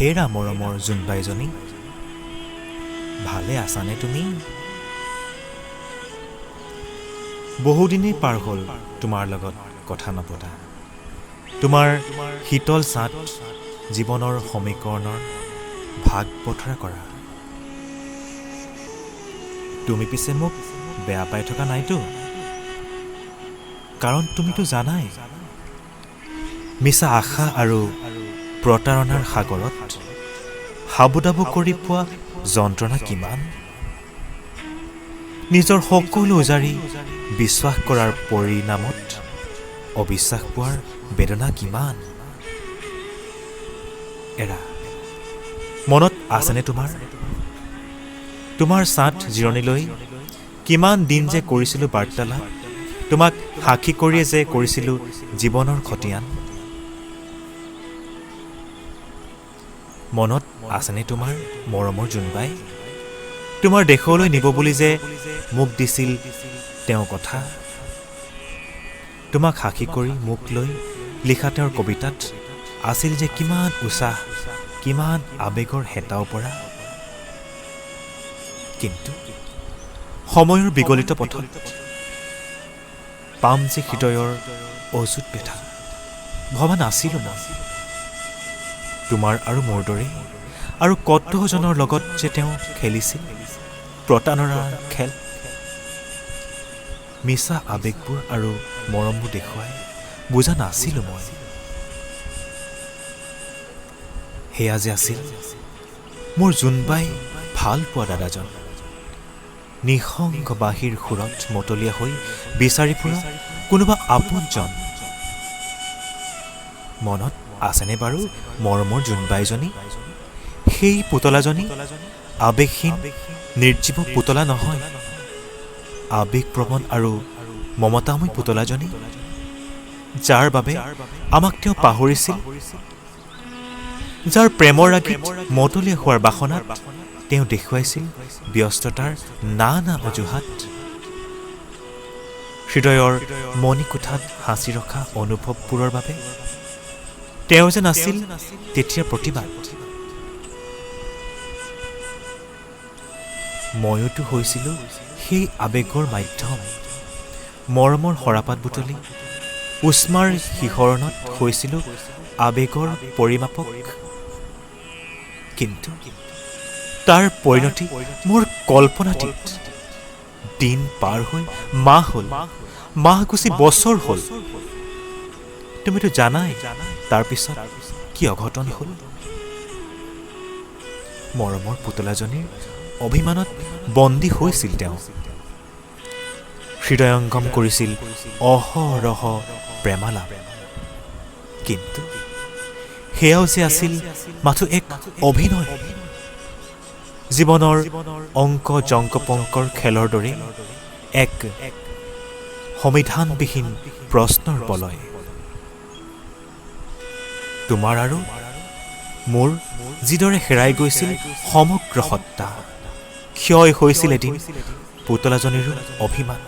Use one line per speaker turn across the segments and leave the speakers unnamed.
হেৰা মৰমৰ জোনবাইজনী, ভালে আছানে তুমি? বহুদিনেই পাৰ হ'ল তোমাৰ লগত কথা নপতা, তোমাৰ শীতল ছাঁত জীৱনৰ সমীকৰণৰ ভাগ বতৰা কৰা। তুমি পিছে মোক বেয়া পাই থকা নাইতো? কাৰণ তুমিতো জানাই, মিছা আশা আৰু প্ৰতাৰণাৰ সাগৰত হাবুডাবু কৰি পোৱা যন্ত্ৰণা কিমান। নিজৰ সকলো উজাৰি বিশ্বাস কৰাৰ পৰিণামত অবিশ্বাস পোৱাৰ বেদনা কিমান। এৰা, মনত আছেনে তোমাৰ, তোমাৰ ছাঁত জিৰণি লৈ কিমান দিন যে কৰিছিলোঁ বাৰ্তালাপ, তোমাক সাক্ষী কৰিয়ে যে কৰিছিলোঁ জীৱনৰ খতিয়ান। মনত আছেনে তোমাৰ মৰমৰ জোনবাই, তোমাৰ দেশলৈ নিব বুলি যে মোক দিছিল তেওঁ কথা। তোমাক সাক্ষী কৰি মোক লৈ লিখা তেওঁৰ কবিতাত আছিল যে কিমান উৎসাহ, কিমান আৱেগৰ হেতাও পৰা। কিন্তু সময়ৰ বিগলিত পথত পাম যে হৃদয়ৰ অযুত ব্যথা, ভবা নাছিলোঁ মই। তোমাৰ আৰু মোৰ দৰেই আৰু কতজনৰ লগত যে তেওঁ খেলিছিল প্ৰতাৰণাৰ খেল। মিছা আৱেগবোৰ আৰু মৰমবোৰ দেখুৱাই বুজা নাছিলোঁ মই। সেয়া যে আছিল মোৰ জোনবাই ভাল পোৱা দাদাজন, নিঃসংগ বাঁহীৰ সুৰত মতলীয়া হৈ বিচাৰি ফুৰা কোনোবা আপোনজন। মনত আছেনে বাৰু মৰমৰ জোনবাইজনী, সেই পুতলাজনী? আৱেগহীন নিৰ্জীৱ পুতলা নহয়, আৱেগপ্ৰৱণ আৰু মমতাময় পুতলাজনী, যাৰ বাবে আমাক তেওঁ পাহৰিছিল, যাৰ প্ৰেমৰ ৰাগীত মতলীয়া হোৱাৰ বাসনাত তেওঁ দেখুৱাইছিল ব্যস্ততাৰ নানা অজুহাত। হৃদয়ৰ মণিকোঠাত সাঁচি ৰখা অনুভৱবোৰৰ বাবে তেওঁ যে নাছিল তেতিয়া প্ৰতিবাদ। ময়োতো হৈছিলোঁ সেই আৱেগৰ মাধ্যম, মৰমৰ সৰাপাত বুটলি উষ্মাৰ শিহৰণত হৈছিলোঁ আৱেগৰ পৰিমাপক। কিন্তু তাৰ পৰিণতি মোৰ কল্পনাতীত। দিন পাৰ হৈ মাহ হ'ল, মাহ গুচি বছৰ হ'ল। তুমিতো জানাই তাৰপিছত কি অঘটন হ'ল। মৰমৰ পুতলাজনীৰ অভিমানত বন্দী হৈছিল তেওঁ, হৃদয়ংগম কৰিছিল অহৰহ প্ৰেমালাপ। কিন্তু সেয়াও যে আছিল মাথো এক অভিনয়, জীৱনৰ অংক জংক পংকৰ খেলৰ দৰে এক সমিধানবিহীন প্ৰশ্নৰ বলয়। তোমাৰ আৰু মোৰ যিদৰে হেৰাই গৈছিল সমগ্ৰ সত্তা, ক্ষয় হৈছিল এদিন পুতলাজনীৰো অভিমান।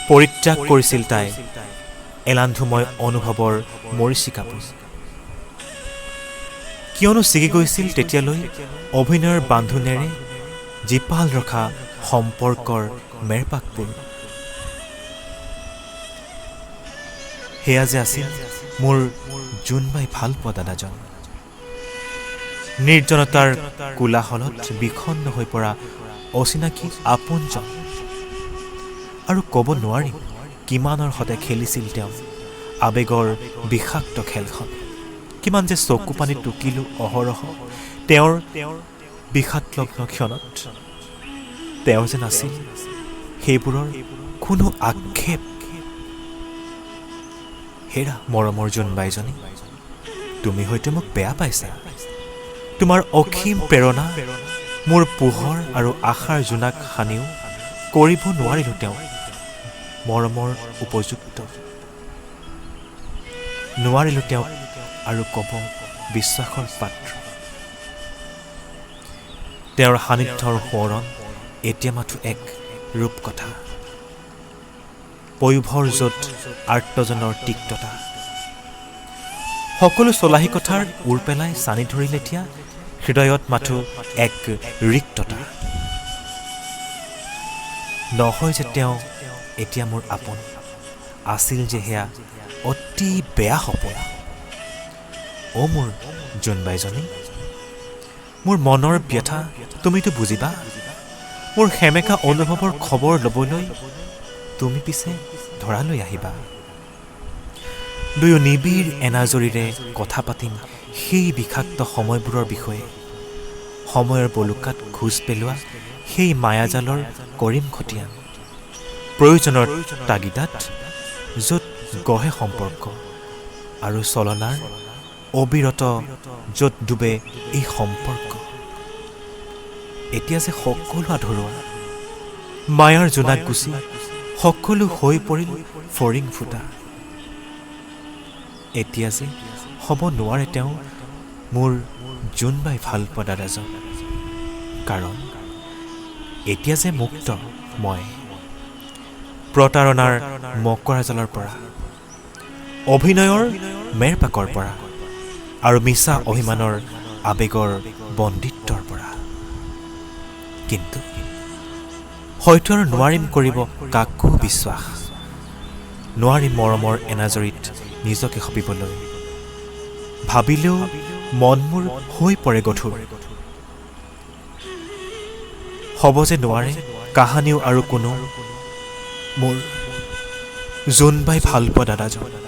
পৰিত্যাগ কৰিছিল তাই এলান্ধুময় অনুভৱৰ মৰীচিকাবোৰ। কিয়নো ছিগি গৈছিল তেতিয়ালৈ অভিনয়ৰ বান্ধোনেৰে জীপাল ৰখা সম্পৰ্কৰ মেৰপাকবোৰ। সেয়া যে আছিল মোৰ জোনবাই ভাল পোৱা দাদাজন, নিৰ্জনতাৰ কোলাহলত বিষণ্ণ হৈ পৰা অচিনাকি আপোনজন। আৰু ক'ব নোৱাৰিম কিমানৰ সতে খেলিছিল তেওঁ আৱেগৰ বিষাক্ত খেলখন, কিমান যে চকু পানী টুকিলোঁ অহৰহ তেওঁৰ বিষাদলগ্ন ক্ষণত। তেওঁ যে নাছিল সেইবোৰৰ কোনো আক্ষেপ। হেৰা মৰমৰ জোনবাইজনী, তুমি হয়তো মোক বেয়া পাইছা। তোমাৰ অসীম প্ৰেৰণা মোৰ পোহৰ আৰু আশাৰ জোনাক সানিও কৰিব নোৱাৰিলোঁ তেওঁ মৰমৰ উপযুক্ত। নোৱাৰিলোঁ তেওঁক আৰু ক'ব বিশ্বাসৰ পাত্ৰ। তেওঁৰ সান্নিধ্যৰ সোঁৱৰণ এতিয়া মাথো এক ৰূপকথা, পয়োভৰ য'ত আৰ্তজনৰ তিক্ততা। সকলো চলাহী কথাৰ ওৰ পেলাই চানি ধৰিলে এতিয়া হৃদয়ত মাথো এক ৰিক্ততা। নহয় যে তেওঁ এতিয়া মোৰ আপোন, আছিল যে সেয়া অতি বেয়া সপোন। অ' মোৰ জোনবাইজনী, মোৰ মনৰ ব্যথা তুমিতো বুজিবা। মোৰ সেমেকা অনুভৱৰ খবৰ ল'বলৈ তুমি পিছে ধৰালৈ আহিবা। দুয়ো নিবিড় এনাজৰীৰে কথা পাতিম সেই বিষাক্ত সময়বোৰৰ বিষয়ে। সময়ৰ বলুকাত খোজ পেলোৱা সেই মায়াজালৰ কৰিম খতিয়ান, প্ৰয়োজনৰ তাগিদাত য'ত গঢ়ে সম্পৰ্ক আৰু চলনাৰ অবিৰত য'ত ডুবে এই সম্পৰ্ক। এতিয়া যে সকলো আধৰুৱা, মায়াৰ জোনাক গুচি সকলো হৈ পৰিল ফৰিং ফুটা। এতিয়া যে হ'ব নোৱাৰে তেওঁ মোৰ জোনবাই ভালপোৱা দাদাজন, কাৰণ এতিয়া যে মুক্ত মই প্ৰতাৰণাৰ মকৰাজালৰ পৰা, অভিনয়ৰ মেৰপাকৰ পৰা আৰু মিছা অভিমানৰ আৱেগৰ বন্দিত্বৰ পৰা। কিন্তু হয়তো আৰু নোৱাৰিম কৰিব কাকো বিশ্বাস, নোৱাৰিম মৰমৰ এনাজৰীত নিজকে সঁপিবলৈ। ভাবিলেও মন মোৰ হৈ পৰে গধুৰ। হ'ব যে নোৱাৰে কাহানিও আৰু কোনো মোৰ জোনবাই ভালপোৱা দাদাজন।